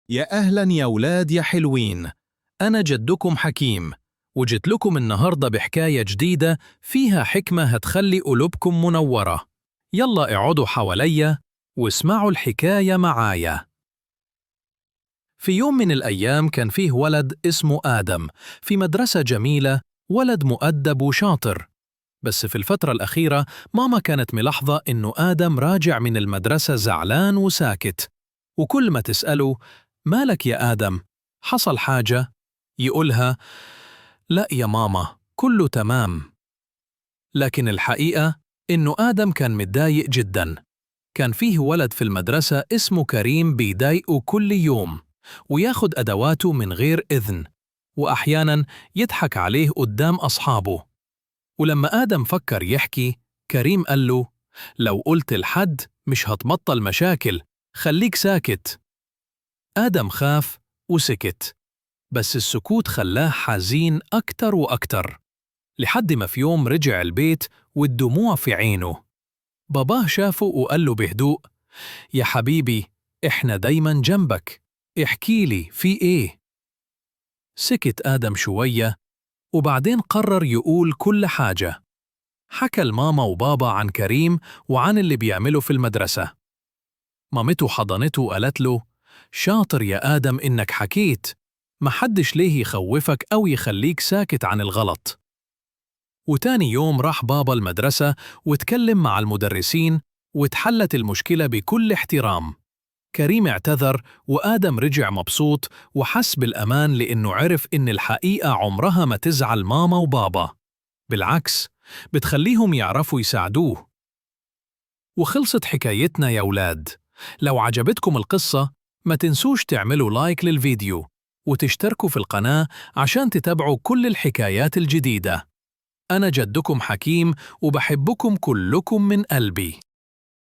يا أهلا يا ولاد يا حلوين، أنا جدكم حكيم، وجيت لكم النهاردة بحكاية جديدة فيها حكمة هتخلي قلوبكم منورة. يلا اقعدوا حواليا واسمعوا الحكاية معايا. في يوم من الأيام كان فيه ولد اسمه آدم في مدرسة جميلة، ولد مؤدب وشاطر. بس في الفترة الأخيرة ماما كانت ملاحظة إنه آدم راجع من المدرسة زعلان وساكت، وكل ما تسأله مالك يا آدم؟ حصل حاجة؟ يقولها لا يا ماما، كله تمام. لكن الحقيقة إنه آدم كان متضايق جدا. كان فيه ولد في المدرسة اسمه كريم بيضايقه كل يوم وياخد أدواته من غير إذن، وأحيانا يضحك عليه قدام أصحابه. ولما آدم فكر يحكي، كريم قال له لو قلت لحد مش هتبطل مشاكل، خليك ساكت. آدم خاف وسكت، بس السكوت خلاه حزين أكتر وأكتر، لحد ما في يوم رجع البيت والدموع في عينه. باباه شافه وقال له بهدوء يا حبيبي، إحنا دايما جنبك، احكي لي في إيه؟ سكت آدم شوية وبعدين قرر يقول كل حاجة. حكى لماما وبابا عن كريم وعن اللي بيعمله في المدرسة. مامته حضنته وقالت له شاطر يا آدم إنك حكيت، محدش ليه يخوفك أو يخليك ساكت عن الغلط. وتاني يوم راح بابا المدرسة واتكلم مع المدرسين، واتحلت المشكلة بكل احترام. كريم اعتذر وآدم رجع مبسوط وحس بالأمان، لأنه عرف إن الحقيقة عمرها ما تزعل ماما وبابا، بالعكس بتخليهم يعرفوا يساعدوه. وخلصت حكايتنا يا أولاد. لو عجبتكم القصة ما تنسوش تعملوا لايك للفيديو وتشتركوا في القناة عشان تتابعوا كل الحكايات الجديدة. أنا جدكم حكيم وبحبكم كلكم من قلبي.